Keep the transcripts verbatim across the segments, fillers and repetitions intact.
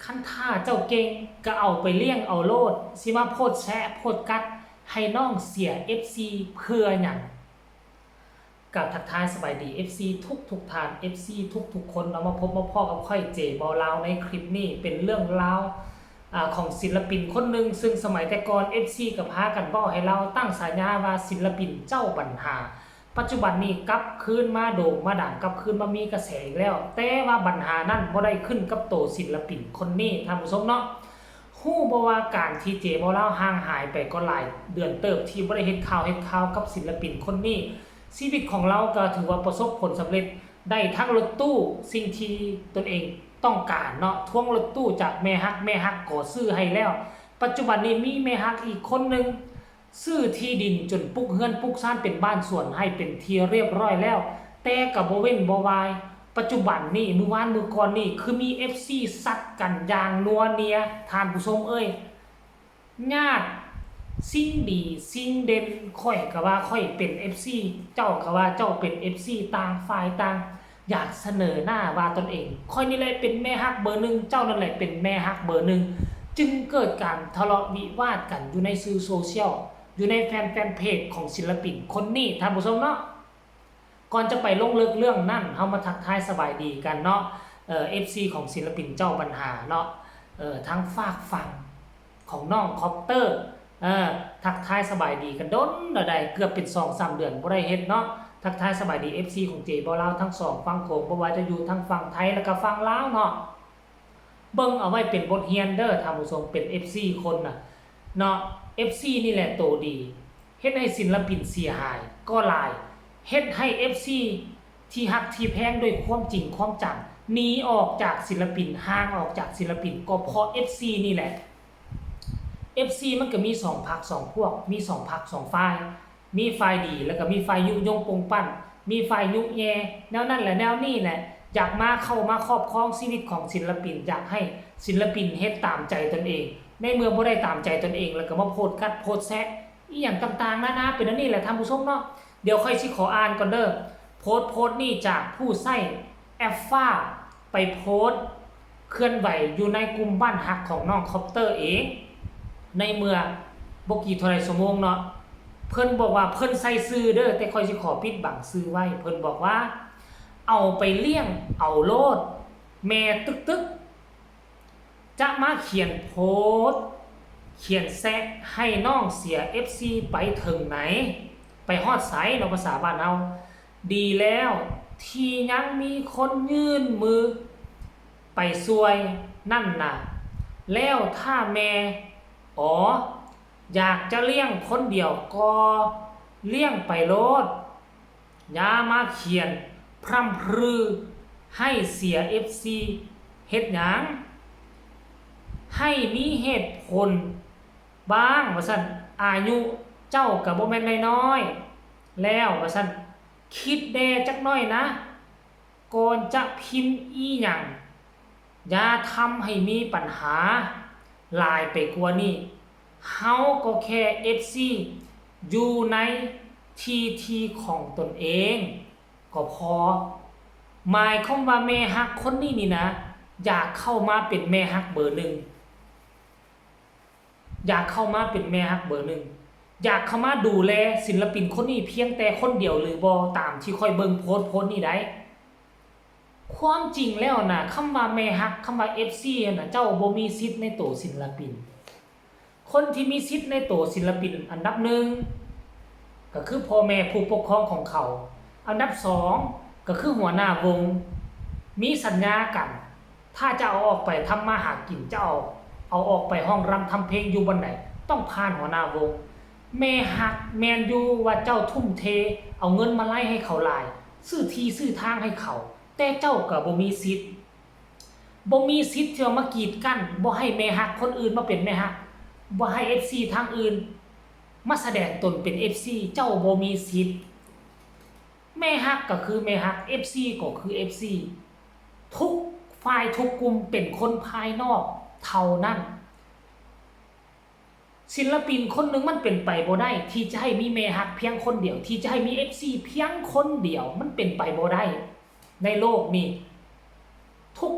คันถ้าเจ้าเก่งก็เอาไปเลี้ยงเอาโลด สิมาโพดแซะโพดกัดให้น้องเสีย เอฟซี เพื่อหยัง กับทักทายสบายดี เอฟซี ทุกทุกๆท่าน เอฟซี ทุกทุกๆคนเนาะ มาพบมาพ้อกับข้อยเจบ่าวลาวในคลิปนี้เป็นเรื่องราวอ่าของศิลปินคนหนึ่ง ซึ่งสมัยแต่ก่อน เอฟซี ก็พากันเว้าให้ลาวตั้งฉายาว่าศิลปินเจ้าปัญหา ปัจจุบันนี้กลับคืนมาโด่งมาดัง กลับคืนมามีกระแสอีกแล้ว แต่ว่าปัญหานั้นบ่ได้ขึ้นกับโตศิลปินคนนี้ท่านผู้ชมเนาะ ฮู้บ่ว่าการที่เจบ่าวลาวห่างหายไปก็หลายเดือนเติบที่บ่ได้เฮ็ดข่าวเฮ็ดข่าวกับศิลปินคนนี้ ชีวิตของลาวก็ถือว่าประสบผลสำเร็จ ได้ทั้งรถตู้ สิ่งที่ตนเองต้องการเนาะ ทวงรถตู้จากแม่ฮัก แม่ฮักก็ซื้อให้แล้ว ปัจจุบันนี้มีแม่ฮักอีกคนหนึ่ง ซื้อที่ดินจนปลูกเฮือนปลูกซานเป็นบ้านสวนให้เป็นที่เรียบร้อยแล้ว แต่ก็บ่เว้นบ่วาย ปัจจุบันนี้มื้อวานมื้อก่อนนี่คือมี เอฟซี ซัดกันอย่างนัวเนีย ท่านผู้ชมเอ้ย ญาติสิ่งดีสิ่งเด่น ข้อยก็ว่าข้อยเป็น เอฟซี เจ้าก็ว่าเจ้าเป็น เอฟซี ต่างฝ่ายต่างอยากเสนอหน้าว่าตนเอง ข้อยนี่แหละเป็นแม่ฮักเบอร์หนึ่ง เจ้านั่นแหละเป็นแม่ฮักเบอร์หนึ่ง จึงเกิดการทะเลาะวิวาทกันอยู่ในสื่อโซเชียล อยู่ในแฟนแฟนเพจของศิลปินคนนี้ท่านผู้ชมเนาะ ก่อนจะไปลงลึกเรื่องนั้น เฮามาทักทายสบายดีกันเนาะ เอ่อ เอฟซี ของศิลปินเจ้าปัญหาเนาะ เอ่อ ทั้งฝากฝั่งของน้องคอปเตอร์ เอ่อ ทักทายสบายดีกันดนแล้วได้ เกือบเป็นสองสามเดือนบ่ได้เฮ็ดเนาะ ทักทายสบายดี เอฟซี ของเจบ่าวลาวทั้งสองฝั่งโขง บ่ว่าจะอยู่ทั้งฝั่งไทยแล้วก็ฝั่งลาวเนาะ เบิ่งเอาไว้เป็นบทเรียนเด้อท่านผู้ชม เป็น เอฟซี คนน่ะเนาะ เอฟซี นี่แหละโตดี เฮ็ดให้ศิลปินเสียหายก็หลาย เฮ็ดให้ เอฟซี ที่ฮักที่แพงด้วยความจริงความจัง หนีออกจากศิลปิน ห่างออกจากศิลปิน ก็เพราะ เอฟซี นี่แหละ เอฟซี มันก็มีสองพรรคสองพวก มีสองพรรคสองฝ่าย มีฝ่ายดี แล้วก็มีฝ่ายยุยงปงปั้น มีฝ่ายยุแย่ แนวนั้นแหละแนวนี้แหละ อยากมาเข้ามาครอบครองชีวิตของศิลปิน อยากให้ศิลปินเฮ็ดตามใจตนเอง ในเมื่อบ่ได้ตามใจตนเอง แล้วก็มาโพดกัดโพดแซะ อีหยังต่างๆนานา เป็นอันนี้แหละท่านผู้ชมเนาะ เดี๋ยวข้อยสิขออ่านก่อนเด้อ โพสต์โพสต์นี้จากผู้ใช้แอปฟ้า ไปโพสต์เคลื่อนไหวอยู่ในกลุ่มบ้านฮักของน้องคอปเตอร์เอง ในเมื่อบ่กี่เท่าไรชั่วโมงเนาะ เพิ่นบอกว่าเพิ่นใส่ชื่อเด้อ แต่ข้อยสิขอปิดบังชื่อไว้ เพิ่นบอกว่า เอาไปเลี้ยงเอาโลด แม่ตึกๆ จะมาเขียนโพสต์ เขียนแซะให้น้องเสีย เอฟซี ไปเถิงไหน ไปฮอดไสเนาะ ภาษาบ้านเฮา ดีแล้วที่ยังมีคนยื่นมือไปช่วยนั่นน่ะ แล้วถ้าแม่ อ๋อ อยากจะเลี้ยงคนเดียวก็เลี้ยงไปโลด อย่ามาเขียนพร่ำพรือให้เสีย เอฟซี เฮ็ดหยัง ให้มีเหตุผลบ้างว่าซั่น อายุเจ้าก็บ่แม่นน้อยๆ แล้วว่าซั่น คิดแด่จักหน่อยนะ ก่อนจะพิมพ์อีหยัง อย่าทำให้มีปัญหาหลายไปกว่านี้ เฮาก็แค่ เอฟซี อยู่ในที่ที่ของตนเอง ก็พอ หมายความว่าแม่ฮักคนนี้นี่นะ อยากเข้ามาเป็นแม่ฮักเบอร์หนึ่ง อยากเข้ามาเป็นแม่ฮักเบอร์หนึ่ง อยากเข้ามาดูแลศิลปินคนนี้เพียงแต่คนเดียวหรือบ่ ตามที่ข้อยเบิ่งโพสต์โพสต์นี้ได้ ความจริงแล้วนะ คำว่าแม่ฮัก คำว่า เอฟซี นะ เจ้าบ่มีสิทธิ์ในโตศิลปิน คนที่มีสิทธิ์ในโตศิลปินอันดับหนึ่ง ก็คือพ่อแม่ผู้ปกครองของเขา อันดับสอง ก็คือหัวหน้าวง มีสัญญากัน ถ้าจะเอาออกไปทำมาหากิน จะเอา เอาออกไปฮ้องรำทำเพลงอยู่บ่อนใด ต้องผ่านหัวหน้าวง แม่ฮัก แม่นอยู่ว่าเจ้าทุ่มเท เอาเงินมาไล่ให้เขาหลาย ซื้อที่ซื้อทางให้เขา แต่เจ้าก็บ่มีสิทธิ์ บ่มีสิทธิ์ที่ว่ามากีดกั้น บ่ให้แม่ฮักคนอื่นมาเป็นแม่ฮัก บ่ให้ เอฟซี ทางอื่น มาแสดงตนเป็น เอฟซี เจ้าบ่มีสิทธิ์ แม่ฮักก็คือแม่ฮัก เอฟซี ก็คือ เอฟซี ทุกฝ่ายทุกกลุ่มเป็นคนภายนอกเท่านั้น ศิลปินคนหนึ่งมันเป็นไปบ่ได้ที่จะให้มีแม่ฮักเพียงคนเดียว ที่จะให้มี เอฟซี เพียงคนเดียว มันเป็นไปบ่ได้ในโลกนี้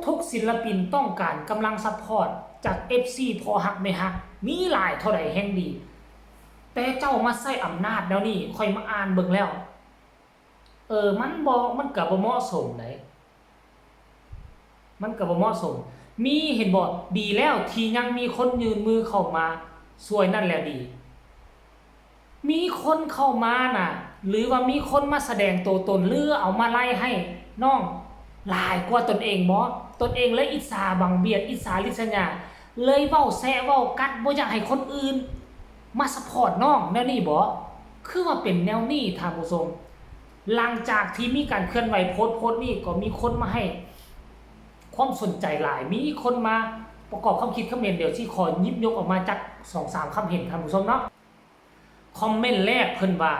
ทุกๆศิลปินต้องการกำลังซัพพอร์ตจากเอฟซีพ่อฮักแม่ฮัก มีหลายเท่าใดแฮงดี แต่เจ้ามาใช้อำนาจแนวนี้ ข้อยมาอ่านเบิ่งแล้ว เออ มันบ่ มันก็บ่เหมาะสมได๋ มันก็บ่เหมาะสม มี เห็นบ่ ดีแล้วที่ยังมีคนยื่นมือเข้ามาช่วยนั่นแหละดี มีคนเข้ามาน่ะ หรือว่ามีคนมาแสดงตัวตน หรือเอามาลัยให้น้องหลายกว่าตนเองบ่ ตนเองเลยอิจฉาบังเบียด อิจฉาริษยา เลยเว้าแซะเว้ากัด บ่อยากให้คนอื่นมาซัพพอร์ตน้องแนวนี้บ่ คือว่าเป็นแนวนี้ท่านผู้ชม หลังจากที่มีการเคลื่อนไหวโพสต์โพสต์นี้ ก็มีคนมาให้ความสนใจหลาย มีคนมาประกอบความคิดคอมเมนต์ เดี๋ยวสิขอหยิบยกออกมาจักสองสามคำเห็นท่านผู้ชมเนาะ คอมเมนต์แรกเพิ่นว่า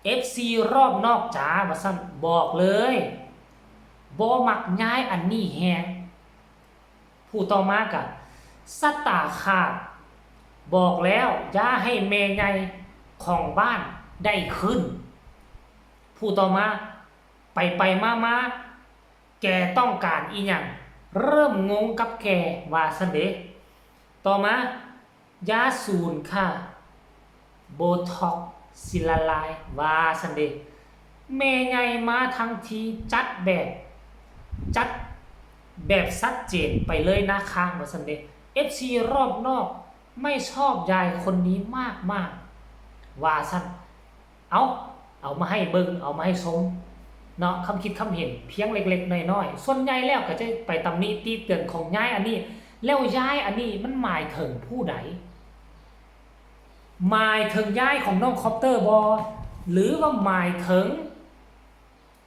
เอฟซีรอบนอกจ๋า ว่าซั่น บอกเลย บ่มักย้ายอันนี้แฮง ผู้ต่อมาก็ สตาร์ขาด บอกแล้วอย่าให้แม่ใหญ่ของบ้านได้ขึ้น ผู้ต่อมา ไปไปมามา แกต้องการอีหยัง เริ่มงงกับแก ว่าซั่นเด้ ต่อมา ยาสูนค่ะ โบท็อกซ์สิละลาย ว่าซั่นเด้ แม่ใหญ่มาทั้งทีจัดแบบ จัดแบบชัดเจนไปเลยนะคะ ว่าซั่นเด้ เอฟซีรอบนอกไม่ชอบยายคนนี้มากๆ ว่าซั่น เอา เอามาให้เบิ่ง เอามาให้ชมเนาะ คำคิดคำเห็นเพียงเล็กๆน้อยๆ ส่วนใหญ่แล้วก็จะไปตำหนิติเตียนของยายอันนี้ แล้วยายอันนี้มันหมายถึงผู้ใด หมายถึงยายของน้องคอปเตอร์บ่ หรือว่าหมายถึง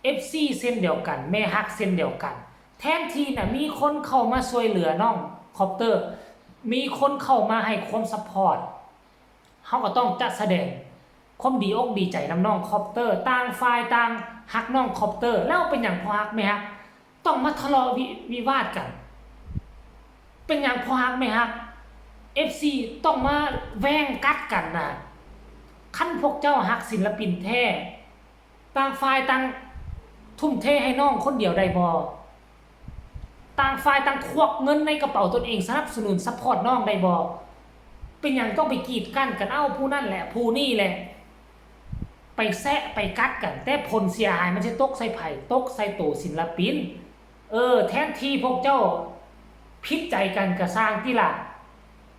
เอฟซีเช่นเดียวกัน แม่ฮักเช่นเดียวกัน แทนที่น่ะมีคนเข้ามาช่วยเหลือน้องคอปเตอร์ มีคนเข้ามาให้ความซัพพอร์ต เฮาก็ต้องจะแสดงความดีอกดีใจนำน้องคอปเตอร์ ต่างฝ่ายต่างฮักน้องคอปเตอร์ แล้วเป็นหยังพ่อฮักแม่ฮัก ต้องมาทะเลาะวิ วิวาทกัน เป็นหยังพ่อฮักแม่ฮัก เอฟซี ต้องมาแว่งกัดกันน่ะ คันพวกเจ้าฮักศิลปินแท้ ต่างฝ่ายต่างทุ่มเทให้น้องคนเดียวได้บ่ ต่างฝ่ายต่างควักเงินในกระเป๋าตนเองสนับสนุนซัพพอร์ตน้องได้บ่ เป็นหยังต้องไปกีดกันกัน เอ้า ผู้นั่นแหละ ผู้นี่แหละ ไปแซะไปกัดกัน แต่ผลเสียหายมันสิตกใส่ไผ ตกใส่โตศิลปิน เออ แทนที่พวกเจ้าผิดใจกันก็ซ่างติล่ะ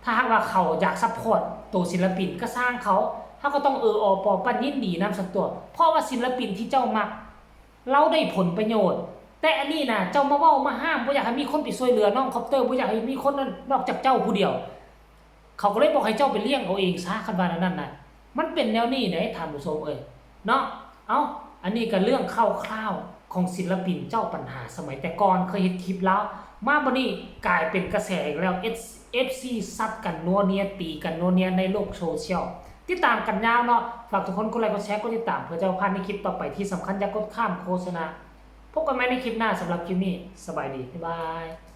ถ้าหากว่าเขาอยากซัพพอร์ตโตศิลปินก็ซ่างเขา เฮาก็ต้องเออออปอปันยินดีนำซั่นตั่ว เพราะว่าศิลปินที่เจ้ามัก ลาวได้ผลประโยชน์ แต่อันนี้น่ะ เจ้ามาเว้ามาห้าม บ่อยากให้มีคนไปช่วยเหลือน้องคอปเตอร์ บ่อยากให้มีคนนั้นนอกจากเจ้าผู้เดียว เขาก็เลยบอกให้เจ้าไปเลี้ยงเอาเองซะ คันว่าแนวนั้นน่ะ มันเป็นแนวนี้เด้ท่านผู้ชมเอ้ย เนาะ เอ้า อันนี้ก็เรื่องคร่าวๆของศิลปินเจ้าปัญหาสมัยแต่ก่อนเคยเฮ็ดคลิปลาว มาบัดนี้กลายเป็นกระแสอีกแล้ว เอฟ เอฟซี ซัดกันนัวเนีย ตีกันนัวเนียในโลกโซเชียล ติดตามกันยาวเนาะ ฝากทุกคนกดไลค์กดแชร์กดติดตามเพื่อจะบ่พลาดในคลิปต่อไป ที่สำคัญอย่ากดข้ามโฆษณา พบกันใหม่ในคลิปหน้า สำหรับคลิปนี้ สบายดี บ๊ายบาย